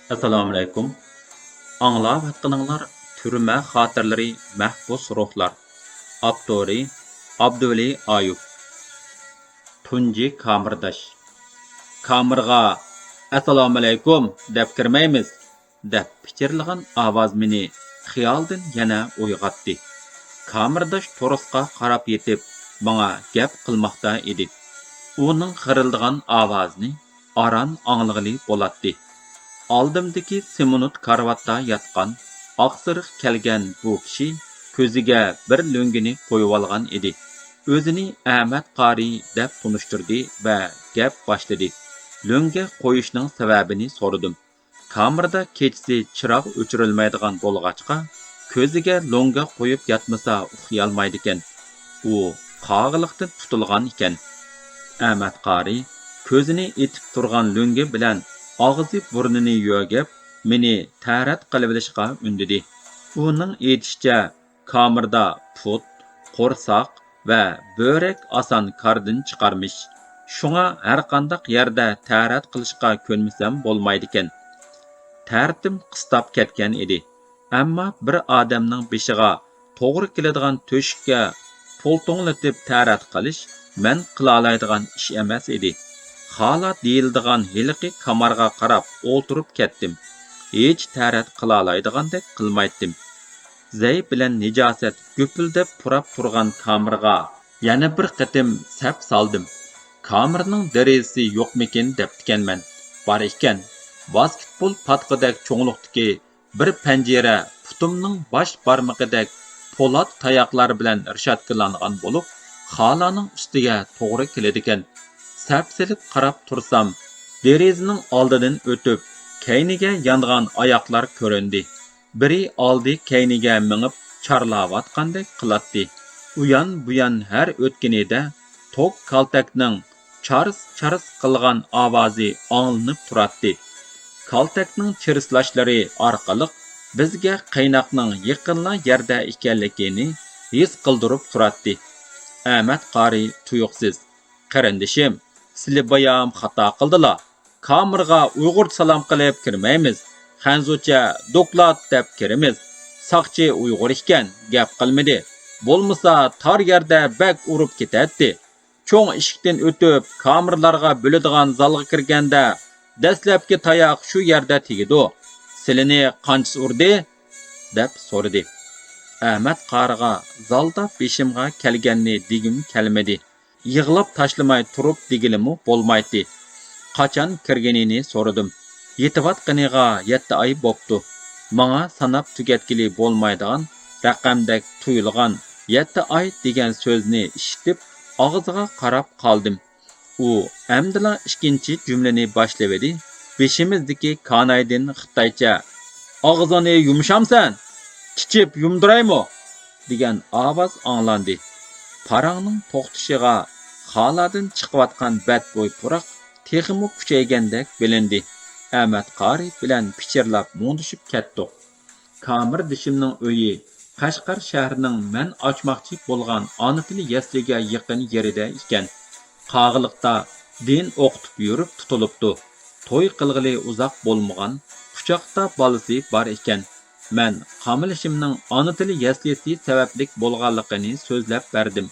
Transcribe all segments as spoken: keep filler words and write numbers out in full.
ئەسسالامۇئەلەيكۇم. ئاڭلاۋاتقىنىڭلار تۈرمە خاتىرىلىرى، مەھبۇس روھلار. ئاپتورى ئابدۇۋەلى ئايۇپ. تۇنجى كامېرداش. كامېرغا «ئەسسالامۇئەلەيكۇم» دەپ كىرمەيمىز، دەپ پىچىرلىغان ئاۋاز مېنى خىيالدىن يەنە ئويغاتتى. كامېرداش تورۇسقا قاراپ يېتىپ، ماڭا گەپ قىلماقتا ئىدى. ئۇنىڭ خىرىلدىغان ئاۋازىنى ئاران ئاڭلىغىلى بولاتتى. ئالدىمدىكى سېمونت كارىۋاتتا ياتقان، ئاقسېرىق كەلگەن بۇ كىشى كۆزىگە بىر لۆڭگىنى قويۇۋالغان ئىدى. ئۆزىنى ئەمەت قارىي دەپ تونۇشتۇردى ۋە گەپ باشلىدى. لۆڭگە قويۇشنىڭ سەۋەبىنى سورىدىم. كامېردا كېچىسى چىراغ ئۆچۈرۈلمەيدىغان بولغاچقا، كۆزىگە لوڭگا قويۇپ ياتمىسا ئۇخلىيالمايدىكەن. ئۇ قاغىلىقتىن قۇتۇلغان ئىكەن. ئەمەت قارى كۆزىنى ئېتىپ تۇرغان لۆڭگە بىلەن ئاغزى بۇرنىنى يۆگەپ، مېنى تەرەت قىلىۋېلىشقا ئۈندىدى. ئۇنىڭ ئېيتىشىچە، كامېردا پۇت، قورساق ۋە بۆرەك ئاسان كاردىن چىقارمىش. شۇڭا ھەرقانداق يەردە تەرەت قىلىشقا كۆنمىسەم بولمايدىكەن. تەرىتىم قىستاپ كەتكەن ئىدى. ئەمما بىر ئادەمنىڭ بېشىغا توغرا كېلىدىغان تۆشۈككە پۇل توڭلىتىپ تەرەت قىلىش مەن قىلالايدىغان ئىش ئەمەس ئىدى. خالا دېيىلىدىغان ھېلىقى كامارغا قاراپ ئولتۇرۇپ كەتتىم. ھېچ تەرەت قىلالايدىغاندەك قىلمايتتىم. زەي بىلەن نىجاسەت گۈپۈلدەپ پۇراپ تۇرغان كامېرغا يەنە بىر قېتىم سەپ سالدىم. كامېرنىڭ دېرىزىسى يوقمىكىن دەپتىكەنمەن. بار ئىكەن. ۋاسكېتبول پاتقىدەك چوڭلۇقتىكى بىر پەنجىرە پۇتۇمنىڭ باش بارمىقىدەك پولات تاياقلار بىلەن رېشاتكىلانغان بولۇپ، خالانىڭ ئۈستىگە توغرا كېلىدىكەن. سەپسېلىپ قاراپ تۇرسام، دېرىزىنىڭ ئالدىدىن ئۆتۈپ، كەينىگە يانغان ئاياقلار كۆرۈندى. بىرى ئالدى كەينىگە مېڭىپ چارلاۋاتقاندەك قىلاتتى. ئۇيان-بۇيان ھەر ئۆتكىنىدە توك كالتەكنىڭ چارس-چارس قىلغان ئاۋازى ئاڭلىنىپ تۇراتتى. كالتەكنىڭ چىرسلاشلىرى ئارقىلىق بىزگە قايناقنىڭ يېقىنلا يەردە ئىكەنلىكىنى ھېس قىلدۇرۇپ تۇراتتى. ئەمەت قارى تۇيۇقسىز، «قېرىندىشىم، سىلى بايام خاتا قىلدىلا. كامېرغا ئۇيغۇرچە سالام قىلىپ كىرمەيمىز. خەنزۇچە دوكلات دەپ كىرىمىز. ساقچى ئۇيغۇر ئىكەن، گەپ قىلمىدى. بولمىسا تار يەردە بەك ئۇرۇپ كېتەتتى. چوڭ ئىشىكتىن ئۆتۈپ، كامېرلارغا بۆلىدىغان زالغا كىرگەندە، دەسلەپكى تاياق شۇ يەردە تېگىدۇ. سىلىنى قانچىسى ئۇردى؟» دەپ سورىدى. ئەمەت قارىغا زالدا بېشىمغا كەلگەننى دېگۈم كەلمىدى. يىغلاپ تاشلىماي تۇرۇپ دېگىلىمۇ بولمايتتى. قاچان كىرگىنىنى سورىدىم. يېتىۋاتقىنىغا يەتتە ئاي بوپتۇ. ماڭا ساناپ تۈگەتكىلى بولمايدىغان رەقەمدەك تۇيۇلغان يەتتە ئاي دېگەن سۆزنى ئىشىتىپ، ئاغزىغا قاراپ قالدىم. ئۇ ئەمدىلا ئىككىنچى جۈملىنى باشلىۋىدى. بېشىمىزدىكى كانايدىن خىتايچە، «ئاغزىڭنى يۇمشامسەن؟ چىچىپ يۇمدۇرايمۇ؟» دېگەن ئاۋاز ئاڭلاندى. پاراڭنىڭ توختىشىغا خالادىن چىقىۋاتقان بەتبۇي پۇراق تېخىمۇ كۈچەيگەندەك بىلىندى. ئەمەت قارى بىلەن پىچىرلاپ مۇڭدىشىپ كەتتۇق. كامېردىشىمنىڭ ئۆيى قەشقەر شەھىرىنىڭ مەن ئاچماقچى بولغان ئانا تىل يەسلىگە يېقىن يېرىدە ئىكەن. قاغىلىقتا دىن ئوقۇتۇپ يۈرۈپ تۇتۇلۇپتۇ. توي قىلغىلى ئۇزاق بولمىغان، قۇچاقتا بالىسى بار ئىكەن. مەن قامىلىشىمنىڭ ئانا تىل يەسلىسى سەۋەبلىك بولغانلىقىنى سۆزلەپ بەردىم.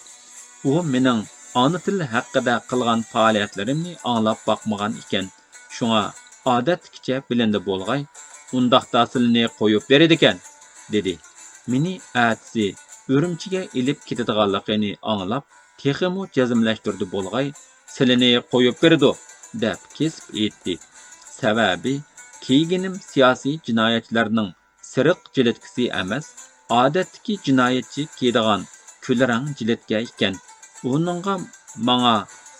ئۇ مېنىڭ ئانا تىل ھەققىدە قىلغان پائالىيەتلىرىمنى ئاڭلاپ باقمىغان ئىكەن. شۇڭا ئادەتتىكىچە بىلىندى بولغاي، «ئۇنداقتا سىلىنى قويۇپ بېرىدىكەن» دېدى. مېنى ئەتىسى ئۈرۈمچىگە ئېلىپ كېتىدىغانلىقىنى ئاڭلاپ، تېخىمۇ جەزملەشتۈردى بولغاي، «سىلىنى قويۇپ بېرىدۇ» دەپ كېسىپ ئېيتتى. سەۋەبى، كىيگىنىم سىياسىي جىنايەتچىلەرنىڭ سېرىق جىلىتكىسى ئەمەس، ئادەتتىكى جىنايەتچى كىيىدىغان كۈلرەڭ جىلىتكە ئىكەن. ئۇنىڭغا ماڭا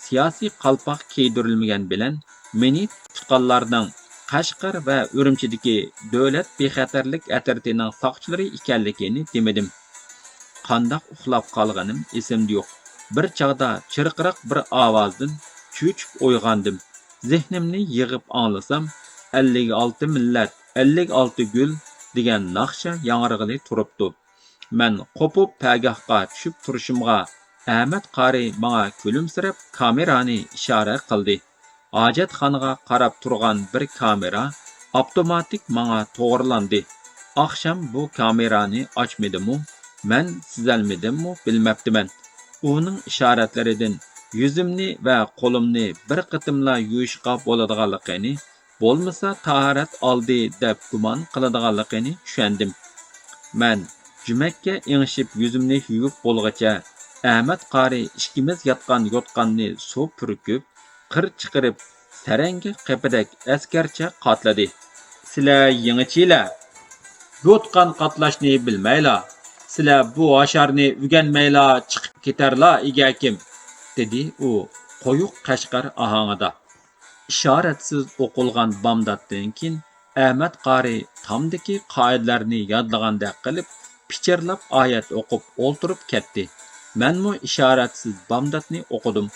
سىياسىي قالپاق كىيدۈرۈلمىگەن بىلەن، مېنى تۇتقانلارنىڭ قەشقەر ۋە ئۈرۈمچىدىكى دۆلەت بىخەتەرلىك ئەترىتىنىڭ ساقچىلىرى ئىكەنلىكىنى دېمىدىم. قانداق ئۇخلاپ قالغىنىم ئېسىمدە يوق. بىر چاغدا چىرقىراق بىر ئاۋازدىن چۆچۈپ ئويغاندىم. زېھنىمنى يىغىپ ئاڭلىسام، «ئەللىك ئالتە مىللەت، ئەللىك ئالتە گۈل» دېگەن ناخشا ياڭرىغىلى تۇرۇپتۇ. مەن قوپۇپ پەگاھقا چۈشۈپ تۇرۇشۇمغا، ئەمەت قارى ماڭا كۈلۈمسىرەپ كامېرانى ئىشارە قىلدى. ھاجەتخانىغا قاراپ تۇرغان بىر كامېرا ئاپتوماتىك ماڭا توغرىلاندى. ئاخشام بۇ كامېرانى ئاچمىدىمۇ، مەن سېزەلمىدىممۇ بىلمەپتىمەن. ئۇنىڭ ئىشارەتلىرىدىن يۈزۈمنى ۋە قولۇمنى بىر قېتىملا يۇيۇشقا بولىدىغانلىقىنى، بولمىسا تاھارەت ئالدى دەپ گۇمان قىلىدىغانلىقىنى چۈشەندىم. مەن جۈمەككە ئېڭىشىپ يۈزۈمنى يۇيۇپ بولغىچە، ئەمەت قارى ئىككىمىز ياتقان يوتقاننى سۇ پۈركۈپ، قىر چىقىرىپ، سەرەڭگە قېپىدەك ئەسكەرچە قاتلىدى. سىلەر يېڭىچىلەر، يوتقان قاتلاشنى بىلمەيلا، سىلەر بۇ ھاشارنى ئۆگەنمەيلا چىقىپ كېتەرلا ئىگەكىم، دېدى ئۇ قويۇق قەشقەر ئاھاڭىدا. ئىشارەتسىز ئوقۇلغان بامداتتىن كېيىن، ئەمەت قارى تامدىكى قائىدىلەرنى يادلىغاندەك قىلىپ، پىچىرلاپ ئايەت ئوقۇپ ئولتۇرۇپ كەتتى. مەنمۇ ئىشارەتسىز بامداتنى ئوقۇدۇم.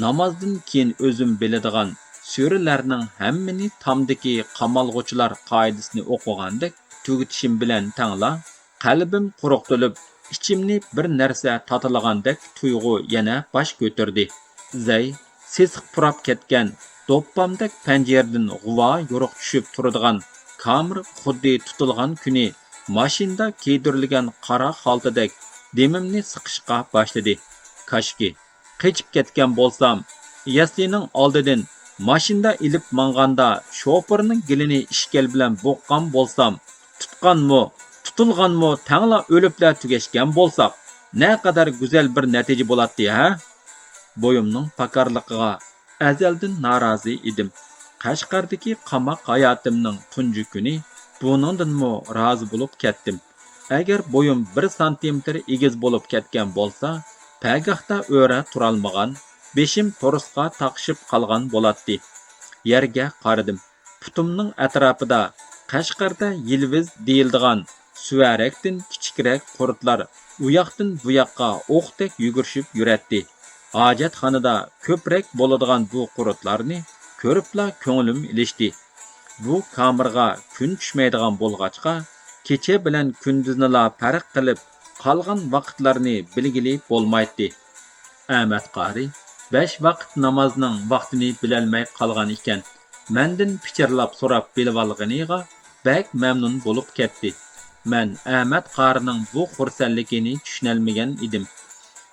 نامازدىن كېيىن ئۆزۈم بىلىدىغان سۈرىلەرنىڭ ھەممىنى تامدىكى قامالغۇچىلار قائىدىسىنى ئوقۇغاندەك تۈگىتىشىم بىلەن تەڭلا، قەلبىم قۇرۇقتۇلۇپ، ئىچىمنى بىر نەرسە تاتىلىغاندەك تۇيغۇ يەنە باش كۆتۈردى. زەي، سېسىق پۇراپ كەتكەن، دوپپامدەك پەنجىرىدىن غۇۋا يورۇق چۈشۈپ تۇرىدىغان كامېر خۇددى تۇتۇلغان كۈنى ماشىنىدا كىيدۈرۈلگەن قارا خالتىدەك دېمىمنى سىقىشقا باشلىدى. كاشكى، قېچىپ كەتكەن بولسام، يەسلىنىڭ ئالدىدىن ماشىنىدا ئېلىپ ماڭغاندا شوپۇرنىڭ گېلىنى ئىشكەل بىلەن بوغقان بولسام، تۇتقانمۇ، تۇتۇلغانمۇ تەڭلا ئۆلۈپلا تۈگەشكەن بولساق، نەقەدەر گۈزەل بىر نەتىجە بولاتتى ھە؟ بويۇمنىڭ پاكارلىقىغا ئەزەلدىن نارازى ئىدىم. قەشقەردىكى قاماق ھاياتىمنىڭ تۇنجى كۈنى بۇنىڭدىنمۇ رازى بولۇپ كەتتىم. ئەگەر بويۇم بىر سانتىمېتىر ئېگىز بولۇپ كەتكەن بولسا، پەگاھتا ئۆرە تۇرالمىغان، بېشىم تورۇسقا تاقىشىپ قالغان بولاتتى. يەرگە قارىدىم. پۇتۇمنىڭ ئەتراپىدا قەشقەردە يىلۋىز دېيىلىدىغان سۈۋەرەكتىن كىچىكرەك قۇرتلار ئۇياقتىن بۇياققا ئوقتەك يۈگۈرۈشۈپ يۈرەتتى. ھاجەتخانىدا كۆپرەك بولىدىغان بۇ قۇرتلارنى كۆرۈپلا كۆڭلۈم ئېلىشتى. بۇ كامېرغا كۈن چۈشمەيدىغان بولغاچقا، كېچە بىلەن كۈندۈزنىلا پەرق قىلىپ، قالغان ۋاقىتلارنى بىلگىلى بولمايتتى. ئەمەت قارى بەش ۋاقىت نامازنىڭ ۋاقتىنى بىلەلمەي قالغان ئىكەن، مەندىن پىچىرلاپ سوراپ بىلىۋالغىنىغا بەك مەمنۇن بولۇپ كەتتى. مەن ئەمەت قارىنىڭ بۇ خۇرسەنلىكىنى چۈشىنەلمىگەن ئىدىم.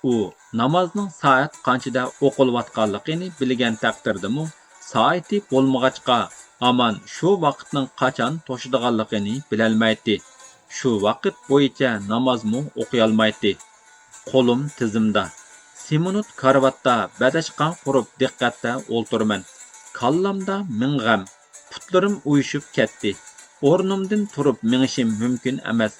ئۇ نامازنىڭ سائەت قانچىدە ئوقۇلۇۋاتقانلىقىنى بىلگەن تەقدىردىمۇ، سائىتى بولمىغاچقا، ھامان شۇ ۋاقىتنىڭ قاچان توشىدىغانلىقىنى بىلەلمەيتتى. شۇ ۋاقىت بويىچە نامازمۇ ئوقۇيالمايتتى. قولۇم تىزىمدا. سېمونت كارىۋاتتا بەدەشقان قۇرۇپ دىققەتتە ئولتۇرىمەن. كاللامدا مىڭ غەم. پۇتلىرىم ئۇيۇشۇپ كەتتى. ئورنۇمدىن تۇرۇپ مېڭىشىم مۇمكىن ئەمەس.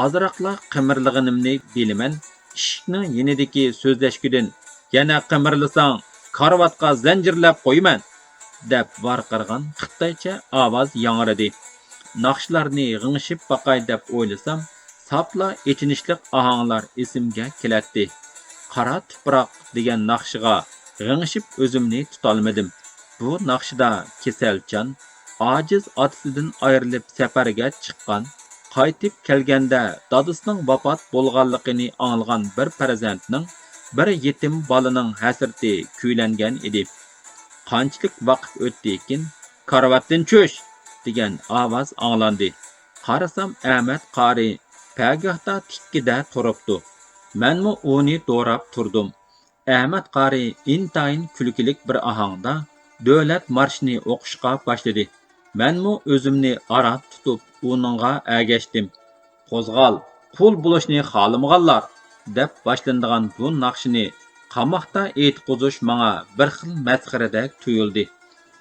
ئازراقلا قىمىرلىغىنىمنى بىلىمەن. ئىشىكنىڭ يېنىدىكى سۆزلەشكۈدىن، «يەنە قىمىرلىساڭ، كارىۋاتقا زەنجىرلەپ قويىمەن!» دەپ ۋارقىرىغان خىتايچە ئاۋاز ياڭرىدى. ناخشىلارنى غىڭشىپ باقاي دەپ ئويلىسام، ساپلا ئېچىنىشلىق ئاھاڭلار ئېسىمگە كېلەتتى. «قارا تۇپراق» دېگەن ناخشىغا غىڭشىپ ئۆزۈمنى تۇتالمىدىم. بۇ ناخشىدا كېسەلچان، ئاجىز ئاتىسىدىن ئايرىلىپ سەپەرگە چىققان، قايتىپ كەلگەندە دادىسىنىڭ ۋاپات بولغانلىقىنى ئاڭلىغان بىر پەرزەنتنىڭ، بىر يېتىم بالىنىڭ ھەسرىتى كۈيلەنگەن ئىدى. قانچىلىك ۋاقىت ئۆتتىكىن، «كارىۋاتتىن چۈش!» دېگەن ئاۋاز ئاڭلاندى. قارىسام، ئەمەت قارى پەگاھتا تىككىدە تۇرۇپتۇ. مەنمۇ ئۇنى دوراپ تۇردۇم. ئەمەت قارى ئىنتايىن كۈلكىلىك بىر ئاھاڭدا دۆلەت مارشىنى ئوقۇشقا باشلىدى. مەنمۇ ئۆزۈمنى ئاران تۇتۇپ ئۇنىڭغا ئەگەشتىم. «قوزغال، قۇل بولۇشنى خالىمىغانلار» دەپ باشلىنىدىغان بۇ ناخشىنى قاماقتا ئېيتقۇزۇش ماڭا بىر خىل مەسخىرىدەك تۇيۇلدى.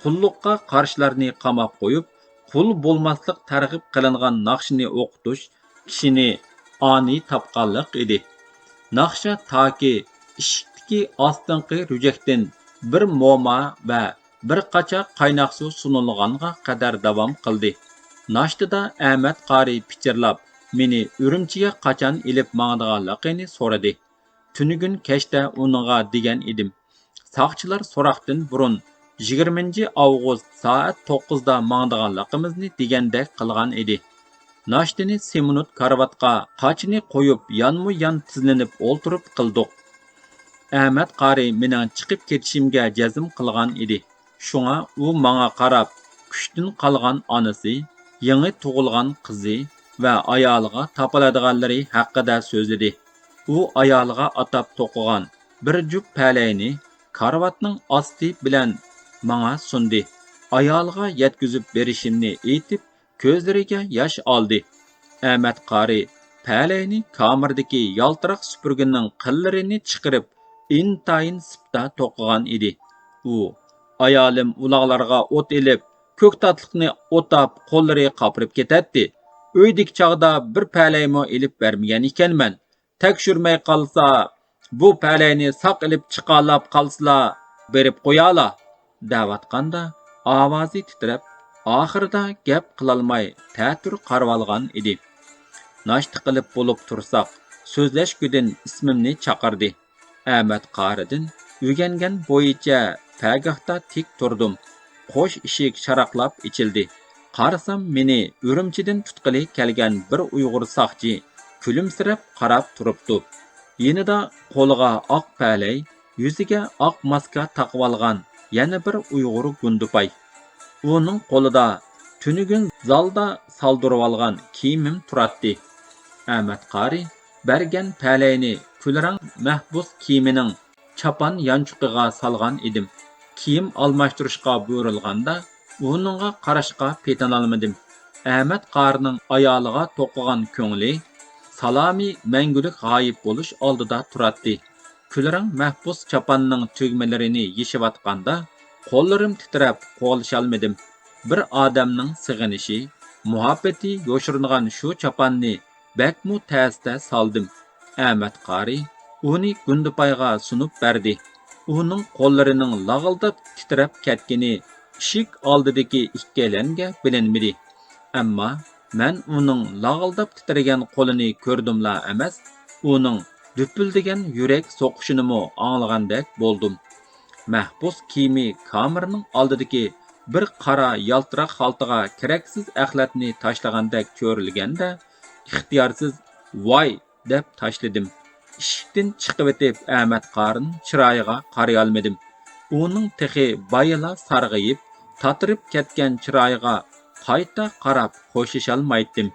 قۇللۇققا قارشىلارنى قاماپ قويۇپ، قۇل بولماسلىق تەرغىب قىلىنغان ناخشىنى ئوقۇتۇش كىشىنى ئانىي تاپقانلىق ئىدى. ناخشا تاكى ئىشىكتىكى ئاستىنقى رۈجەكتىن بىر موما ۋە بىر قاچا قايناق سۇ سۇنۇلغانغا قەدەر داۋام قىلدى. ناشتىدا ئەمەت قارى پىچىرلاپ، مېنى ئۈرۈمچىگە قاچان ئېلىپ ماڭىدىغانلىقىنى سورىدى. تۈنۈگۈن كەچتە ئۇنىڭغا دېگەن ئىدىم. ساقچىلار سوراقتىن بۇرۇن يىگىرمىنچى ئاۋغۇست سائەت توققۇزدا ماڭىدىغانلىقىمىزنى دېگەندەك قىلغان ئىدى. ناشتىنى سېمونت كارىۋاتقا قاچىنى قويۇپ يانمۇ يان تىزلىنىپ ئولتۇرۇپ قىلدۇق. ئەمەت قارى مېنىڭ چىقىپ كېتىشىمگە جەزم قىلغان ئىدى. شۇڭا ئۇ ماڭا قاراپ، كۈچتىن قالغان ئانىسى، يېڭى تۇغۇلغان قىزى ۋە ئايالىغا تاپىلىدىغانلىرى ھەققىدە سۆزلىدى. ئۇ ئايالىغا ئاتاپ توقۇغان بىر جۈپ پەلەينى كارىۋاتنىڭ ئاستى بىلەن ماڭا سۇندى. ئايالىغا يەتكۈزۈپ بېرىشىمنى ئېيتىپ، كۆزلىرىگە ياش ئالدى. ئەمەت قارى پەلەينى كامېردىكى يالتىراق سۈپۈرگىنىڭ قىللىرىنى چىقىرىپ، ئىنتايىن سىپتا توقۇغان ئىدى. ئۇ، «ئايالىم ئۇلاغلارغا ئوت ئېلىپ، كۆكتاتلىقنى ئوتاپ، قوللىرى قاپىرىپ كېتەتتى. ئۆيدىكى چاغدا بىر پەلەيمۇ ئېلىپ بەرمىگەن ئىكەنمەن. تەكشۈرمەي قالسا، بۇ پەلەينى ساق ئېلىپ چىقالاپ قالسىلا، بېرىپ قويالا» دەۋاتقاندا، ئاۋازى تىترەپ، ئاخىرىدا گەپ قىلالماي تەتۈر قارىۋالغان ئىدى. ناشتا قىلىپ بولۇپ تۇرساق، سۆزلەشكۈدىن ئىسمىمنى چاقىردى. ئەمەت قارىدىن ئۆگەنگەن بويىچە پەگاھتا تىك تۇردۇم. قوش ئىشىك شاراقلاپ ئېچىلدى. قارىسام، مېنى ئۈرۈمچىدىن تۇتقىلى كەلگەن بىر ئۇيغۇر ساقچى كۈلۈمسىرەپ قاراپ تۇرۇپتۇ. يېنىدا قولىغا ئاق پەلەي، يۈزىگە ئاق ماسكا تاقىۋالغان يەنە بىر ئۇيغۇر گۇندىپاي. ئۇنىڭ قولىدا تۈنۈگۈن زالدا سالدۇرۇۋالغان كىيىمىم تۇراتتى. ئەمەت قارى بەرگەن پەلەينى كۈلرەڭ مەھبۇس كىيىمىنىڭ چاپان يانچۇقىغا سالغان ئىدىم. كىيىم ئالماشتۇرۇشقا بۇيرۇلغاندا، ئۇنىڭغا قاراشقا پېتىنالمىدىم. ئەمەت قارىنىڭ ئايالىغا توقۇغان كۆڭلى، سالامى مەڭگۈلۈك غايىب بولۇش ئالدىدا تۇراتتى. كۈلرەڭ مەھبۇس چاپاننىڭ تۈگمىلىرىنى يېشىۋاتقاندا، قوللىرىم تىترەپ قوغلىشالمىدىم. بىر ئادەمنىڭ سېغىنىشى، مۇھەببىتى يوشۇرۇنغان شۇ چاپاننى بەكمۇ تەستە سالدىم. ئەمەت قارى ئۇنى گۇندىپايغا سۇنۇپ بەردى. ئۇنىڭ قوللىرىنىڭ لاغىلداپ تىترەپ كەتكىنى ئىشىك ئالدىدىكى ئىككىيلەنگە بىلىنمىدى. ئەمما مەن ئۇنىڭ لاغىلداپ تىترىگەن قولىنى كۆردۈملا ئەمەس، ئۇنىڭ دۈپۈلدىگەن يۈرەك سوقۇشىنىمۇ ئاڭلىغاندەك بولدۇم. مەھبۇس كىيىمى كامېرنىڭ ئالدىدىكى بىر قارا يالتىراق خالتىغا كېرەكسىز ئەخلەتنى تاشلىغاندەك كۆرۈلگەندە، ئىختىيارسىز «ۋاي!» دەپ تاشلىدىم. ئىشىكتىن چىقىۋېتىپ ئەمەت قارىنىڭ چىرايىغا قارىيالمىدىم. ئۇنىڭ تېخى بايىلا سارغىيىپ، تاتىرىپ كەتكەن چىرايىغا قايتا قاراپ خوشلىشالمايتتىم.